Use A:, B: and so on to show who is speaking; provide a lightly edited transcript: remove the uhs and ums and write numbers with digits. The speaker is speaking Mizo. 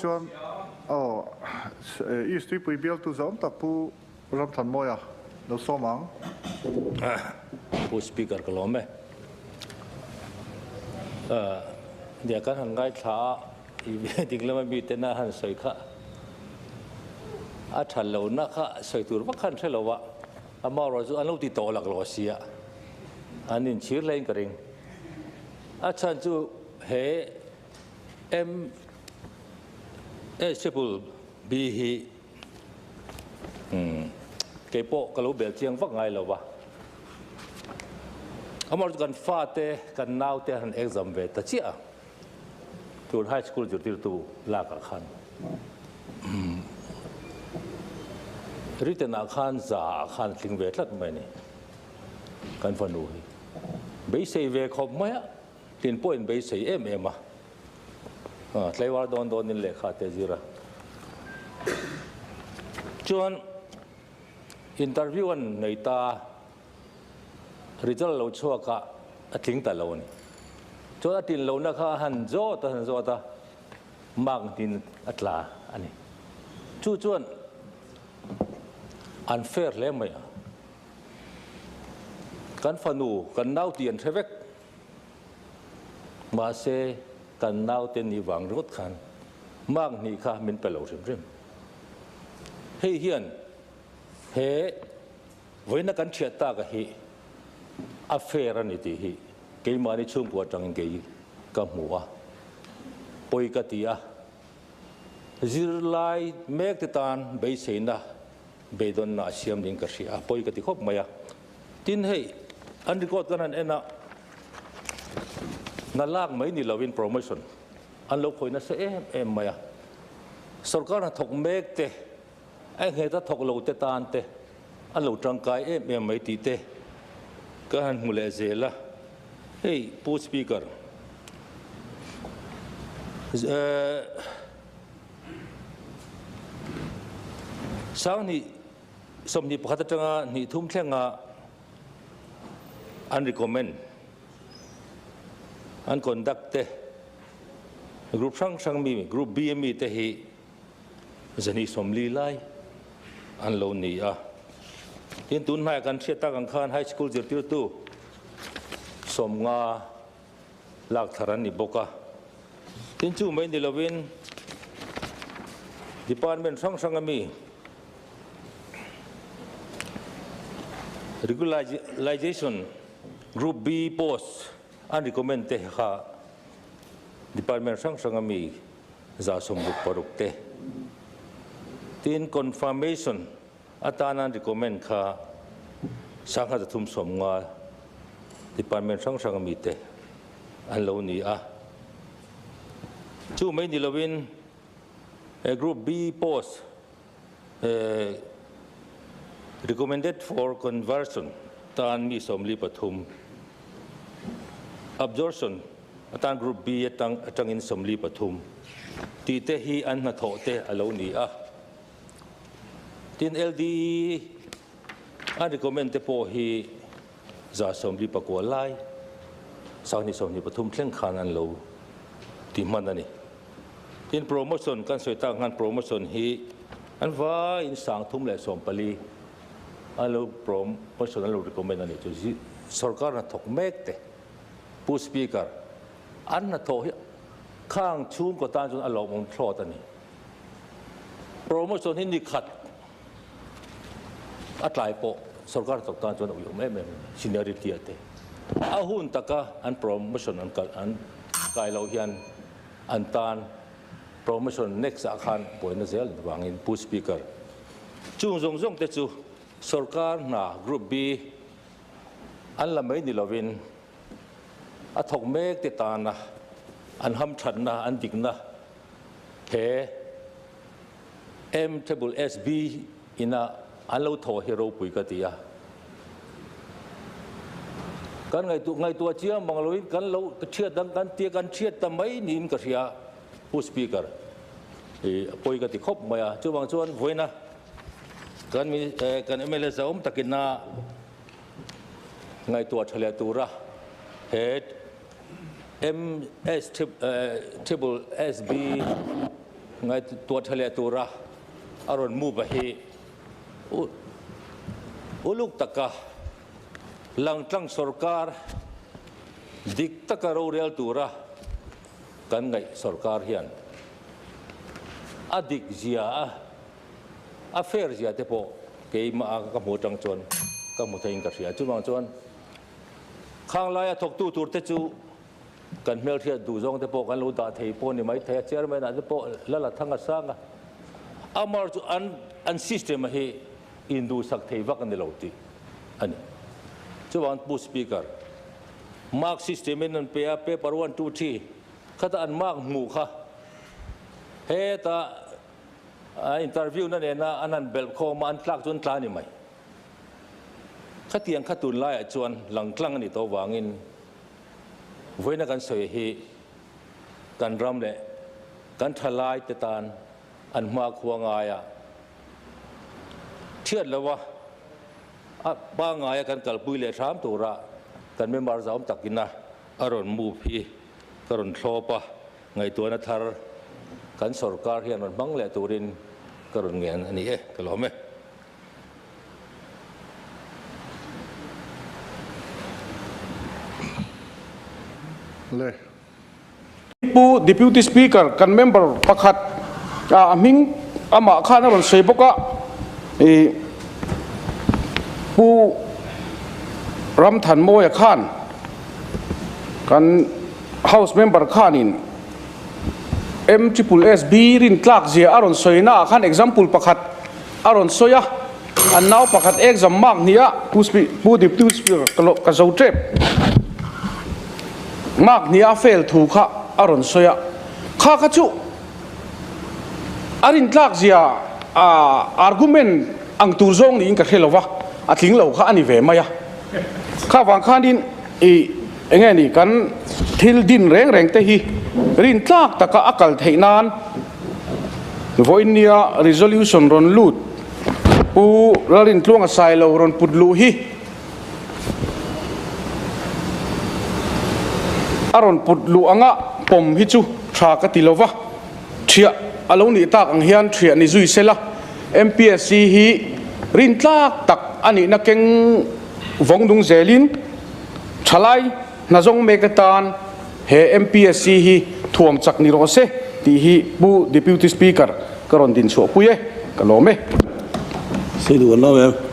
A: chuan aw East Tuipui bialtu zawm tak Pu Ramthanmawia lo sawm ang.
B: Pu Speaker ka lawm e. Nia kan han ngaithla a, i ding lama mi tena han sawi kha a tha lo na kha sawi tur vak khan hre lo a, amaherawh chu an lo ti tawh lak lo a sia, an inchhir hlein ka ring. A chhan chu he M S triple B hi kei pawh ka lo bel chiang vak ngai lo va. Amaherawhchu kan fate, kan naute han exam ve ta chiah a, tun high school zirtirtu lakah khan written ah khan za ah khan tling ve tlat mai a ni kan fanu hi. Beisei ve khawp mai a, tin pawhin beisei em em a, tlaivar dawn dawnin lehkha te zir a. Chuan interview an nei ta, result lo chhuak a, a tling ta lo a ni. Chuan a tlin lohna kha a han zawt a, han zawt a, mark hnin a tla a ni. Chu chuan an fair hle mai a. Kan fanu, kan nau tih an hre vek. Mahse, kan naute ni vang ringawt khan mark hnih kha min pe lo hrim hrim. Hei hian he vawiina kan thiat taka hi a fair a ni tih hi keimahni chhungkua atangin kei ka hmu a, pawi ka ti a. Zirlai mek te tan beiseina beidawnna a siam ding ka hria a, pawi ka ti khawp mai a. Tin hei, an record kan han en a, hna lak mai ni lovin promotion an lo khawih nasa em em mai a. Sorkar hnathawk mek te, a nghet a thawk lo te tan te an lo tangkai em em mai tih te ka han hmu leh zel a. Hei Pu Speaker, Sanghnih 21 atanga hnih thum thlenga an recommend, an conduct te group hrang hrang mi, group B mi te hi zahnih 40 lai an lo ni a. Tin, tun hnaiah kan hriat tak ang khan high school zirtirtu 50 lak thar an ni bawk a. Tin chu mai ni lovin department hrang hrang ami regularization group B post an recommend te kha department hrang hrang ami 166 te. Tin confirmation atan an recommend kha 1350 department hrang hrang ami te an lo ni a. Chu mai ni lovin Group B post recommended for conversion tan mi 43, absorption atan Group B atang atangin 43 tih te hi an hnathawh te a lo ni a. Tin LDE an recommend te pawh hi 149 lai 2023 thleng khan an lo ti hman a ni. Tin promotion kan sawi tak khan promotion hi an vaiin 314 an lo promotion an lo recommend a nih chu. Sorkar hnathawk mek te Pu Speaker an hnathawh hi khang chhungkaw tan chuan a lawmawm thlawt a ni. Promotion hi ni khat a tlai pawh sorkar hnathawk tan chuan a uiawm em em a ni. Seniority a te a hun taka an promotion an kal an kai loh hian an tan promotion next ah khan buaina zel vangin Pu Speaker chung zawng zawng te chu sorkar hna Group B an la mai ni lovin a thawk mek te tana an hamthatna an dikna he M triple S B ina an lo thaw hi ropui ka ti a. Kan ngaihtuah ngaihtuah chiang bang loin kan lo thiat ang kan tia kan thiat ta mai niin ka hria Pu Speaker i pawi ka ti khawp mai a. Chuvang chuan vawiina kan kan mla zahawm takina ngaihtuah tha leh tura he M S triple S B. Ngaihtuah tha leh tura a rawn move a hi uluk taka langtlang sorkar dik taka rorel tura kan ngaih sorkar hian a dik zia a a fair zia te pawh keimah a ka hmu atang chuan ka hmu theiin ka hria. Chuvang chuan khang laia thawktu tur te chu Kan hmelhriat duh zawng te pawh kan lo dah thei pawh ni mai thei a, chairman ah te pawh Lala Thanga sang a, amar chu an an system a hi induhsak thei vak a ni lo tih a ni. Chuvang Pu Speaker, mark system in an pe a, paper one two three khata an mark hmuh kha heta interview na nena an han belh khawm a, an tlak chu an tla a ni mai. Khatiang kha tunlaiah chuan langtlang a nih tawh vangin Vawiina kan sawi hi kan ram leh kan thalai te tan an hmakhua ngaia thiat lova a pangaia kan kalpui leh hram tura kan member zauam takina a rawn move hi ka rawn thlawp a, ngaihtuahna thar kan sorkar hian rawn hmang leh turin ka rawn ngen a ni e, ka lawm e.
A: Le.
C: Pu Deputy Speaker, kan member pakhat a hming amah khan a rawn sawi bawk a, ih Pu Ramthanmawia khan kan House member khanin M triple S B rintlak zia a rawn sawi naah khan example pakhat A rawn sawi a, an nau pakhat exam mark hnih a, Pu Pu Deputy Speaker ka lo ka zo tep. Mark hnih a fail thu kha a rawn sawi a, kha kha chu a rintlak zia a argument ang tur zawng niin ka hre lo va, a tling lo kha a ni ve mai a. Kha vang khanin i enge ni kan thil din reng reng te hi rintlak taka a kal theih nan Vawinia resolution rawn lut Pu Lalrintluanga Sailo rawn put luh hi a rawn put luh anga pawm hi chu tha ka ti lova, thiah a lo nih tak ang hian thiah ni zui sela MPSC hi rintlak tak a nihna keng vawng nung zelin thalai Hnazawng mek atan he MPSC hi thuam chak ni rawh se tih hi Pu Deputy Speaker ka rawn din chhuah pui e, ka lawm e.
D: Sei duh an lo em?